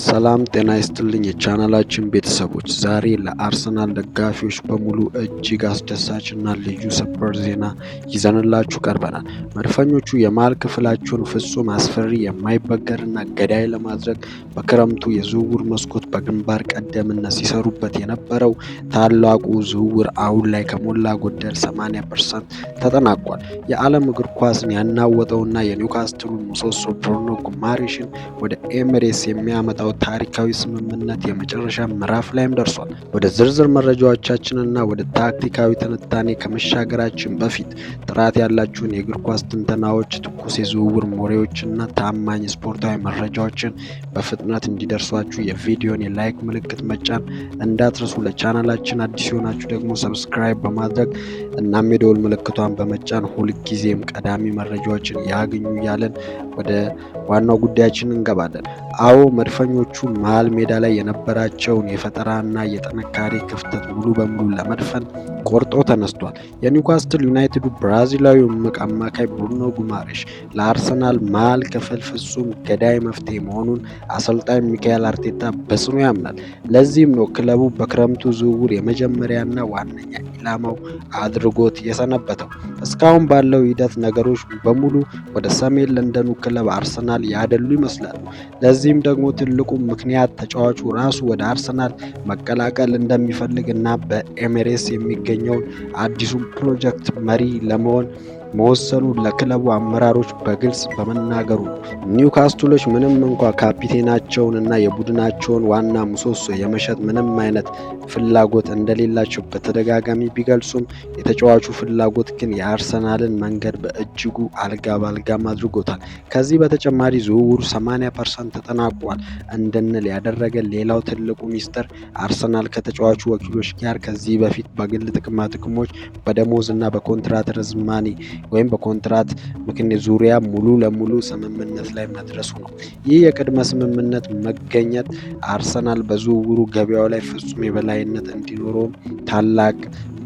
ሰላም ጤና ይስጥልኝ የቻናላችን ቤተሰቦች፣ ዛሬ ለአርሰናል ደጋፊዎች በሙሉ እጅግ አስደሳች እና ልዩ ሰበር ዜና ይዘንላችሁ ቀርበናል። መድፈኞቹ የመሃል ክፍላቸውን ፍጹም አስፈሪ፣ የማይበገርና ገዳይ ለማድረግ በክረምቱ የዝውውር መስኮት በግንባር ቀደምትነት ሲሰሩበት የነበረው ታላቁ ዝውውር አሁን ላይ ከሞላ ጎደል 80% ተጠናቋል። የዓለም እግር ኳስን ያናወጠውና የኒውካስትሉን ምሰሶ ብሩኖ ጉማሬሽን ወደ ኤሚሬትስ የሚያመጣው ታሪካዊ ስምምነት የመጨረሻ ምዕራፍ ላይም ደርሷል። ወደ ዝርዝር መረጃዎቻችንና ወደ ታክቲካዊ ትንታኔ ከመሻገራችን በፊት ጥራት ያላችሁን የእግር ኳስ ትንተናዎች፣ ትኩስ የዝውውር ወሬዎችና ታማኝ ስፖርታዊ መረጃዎችን በፍጥነት እንዲደርሷችሁ የቪዲዮን የ like ምልክት መጫን እንዳትረሱ። ለቻናላችን አዲስ የሆናችሁ ደግሞ subscribe በማድረግ እናም የደወል ምልክቷን በመጫን ሁልጊዜም ቀዳሚ መረጃዎችን ያግኙ እያለን ወደ ዋናው ጉዳያችን እንገባለን። አዎ፣ መድፈኞቹ መሃል ሜዳ ላይ የነበራቸውን የፈጠራና የጥንካሬ ክፍተት ሙሉ በሙሉ ለመድፈን ቆርጦ ተነስቷል። የኒውካስትል ዩናይትዱ ብራዚላዊ እምቅ አማካይ ብሩኖ ጉማሬሽ ለአርሰናል መሃል ክፍል ፍጹም ገዳይ መፍትሄ መሆኑን አሰልጣኝ ሚካኤል አርቴታ በጽኑ ያምናል። ለዚህም ነው ክለቡ በክረምቱ ዝውውር የመጀመሪያና ዋነኛ ኢላማው አድርጎት የሰነበተው። እስካሁን ባለው ሂደት ነገሮች በሙሉ ወደ ሰሜን ለንደኑ ክለብ አርሰናል ያደሉ ይመስላሉ። ለዚህም ደግሞ ትልቁ ምክንያት ተጫዋቹ ራሱ ወደ አርሰናል መቀላቀል እንደሚፈልግ እና በኤሚሬትስ የሚገኘውን አዲሱን ፕሮጀክት መሪ ለመሆን መወሰኑ ለክለቡ አመራሮች በግልጽ በመናገሩ ነው። ኒውካስትሎች ምንም እንኳ ካፒቴናቸውን እና የቡድናቸውን ዋና ምሰሶ የመሸጥ ምንም አይነት ፍላጎት እንደሌላቸው በተደጋጋሚ ቢገልጹም፣ የተጫዋቹ ፍላጎት ግን የአርሰናልን መንገድ በእጅጉ አልጋ ባልጋም አድርጎታል። ከዚህ በተጨማሪ ዝውውሩ 80% ተጠናቋል እንድንል ያደረገ ሌላው ትልቁ ሚስጥር አርሰናል ከተጫዋቹ ወኪሎች ጋር ከዚህ በፊት በግል ጥቅማ ጥቅሞች፣ በደሞዝ እና በኮንትራት ርዝማኔ ወይም በኮንትራት ምክንያት ዙሪያ ሙሉ ለሙሉ ስምምነት ላይ መድረሱ ነው። ይህ የቅድመ ስምምነት መገኘት አርሰናል በዝውውሩ ገበያው ላይ ፍጹም የበላይነት እንዲኖረውም ታላቅ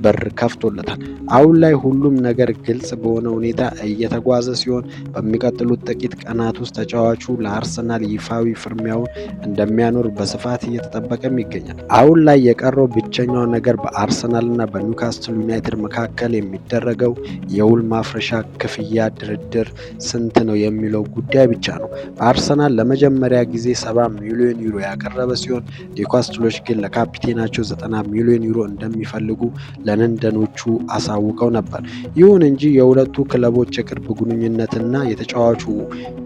በር ከፍቶለታል። አሁን ላይ ሁሉም ነገር ግልጽ በሆነ ሁኔታ እየተጓዘ ሲሆን፣ በሚቀጥሉት ጥቂት ቀናት ውስጥ ተጫዋቹ ለአርሰናል ይፋዊ ፊርማውን እንደሚያኖር በስፋት እየተጠበቀም ይገኛል። አሁን ላይ የቀረው ብቸኛው ነገር በአርሰናልና በኒውካስትል ዩናይትድ መካከል የሚደረገው የውል ማፍረሻ ክፍያ ድርድር ስንት ነው የሚለው ጉዳይ ብቻ ነው። አርሰናል ለመጀመሪያ ጊዜ 70 ሚሊዮን ዩሮ ያቀረበ ሲሆን፣ ኒውካስትሎች ግን ለካፒቴናቸው 90 ሚሊዮን ዩሮ እንደሚፈልጉ ለለንደኖቹ አሳውቀው ነበር። ይሁን እንጂ የሁለቱ ክለቦች የቅርብ ግንኙነትና የተጫዋቹ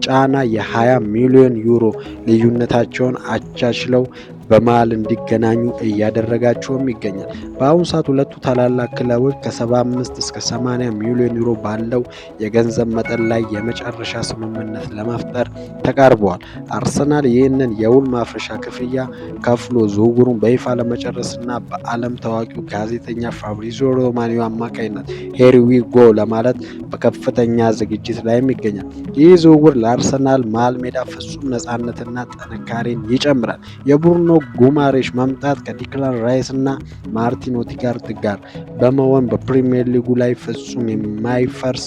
ጫና የ20 ሚሊዮን ዩሮ ልዩነታቸውን አቻችለው በመሃል እንዲገናኙ እያደረጋቸውም ይገኛል። በአሁኑ ሰዓት ሁለቱ ታላላቅ ክለቦች ከ75 እስከ 80 ሚሊዮን ዩሮ ባለው የገንዘብ መጠን ላይ የመጨረሻ ስምምነት ለመፍጠር ተቃርበዋል። አርሰናል ይህንን የውል ማፍረሻ ክፍያ ከፍሎ ዝውውሩን በይፋ ለመጨረስና በዓለም ታዋቂው ጋዜጠኛ ፋብሪዚዮ ሮማኖ አማካኝነት "Here we go" ለማለት በከፍተኛ ዝግጅት ላይም ይገኛል። ይህ ዝውውር ለአርሰናል መሃል ሜዳ ፍጹም ነፃነትና ጥንካሬን ይጨምራል። የብሩኖ ጉማሬሽ መምጣት ከዲክላን ራይስ እና ማርቲን ኦዲጋርድ ጋር በመሆን በፕሪሚየር ሊጉ ላይ ፍጹም የማይፈርስ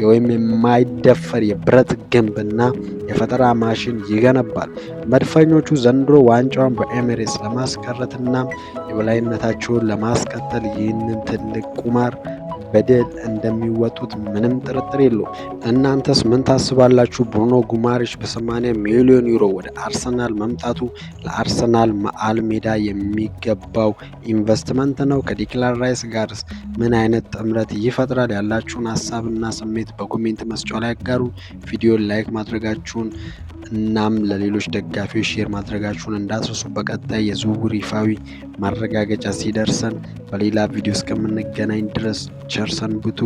ወይም የማይደፈር የብረት ግንብ እና የፈጠራ ማሽን ይገነባል። መድፈኞቹ ዘንድሮ ዋንጫውን በኤሚሬትስ ለማስቀረትና የበላይነታቸውን ለማስቀጠል ይህንን ትልቅ ቁማር በድል እንደሚወጡት ምንም ጥርጥር የለውም። እናንተስ ምን ታስባላችሁ? ብሩኖ ጉማሬሽ በ80 ሚሊዮን ዩሮ ወደ አርሰናል መምጣቱ ለአርሰናል መሃል ሜዳ የሚገባው ኢንቨስትመንት ነው? ከዲክላን ራይስ ጋርስ ምን አይነት ጥምረት ይፈጥራል? ያላችሁን ሀሳብና ስሜት በ comment መስጫው ላይ ያጋሩ። ቪዲዮን like ማድረጋችሁን እናም ለሌሎች ደጋፊዎች share ማድረጋችሁን እንዳትረሱ። በቀጣይ የዝውውር ይፋዊ ማረጋገጫ ሲደርሰን በሌላ ቪዲዮ እስከምንገናኝ ድረስ ቸር ሰንብቱ።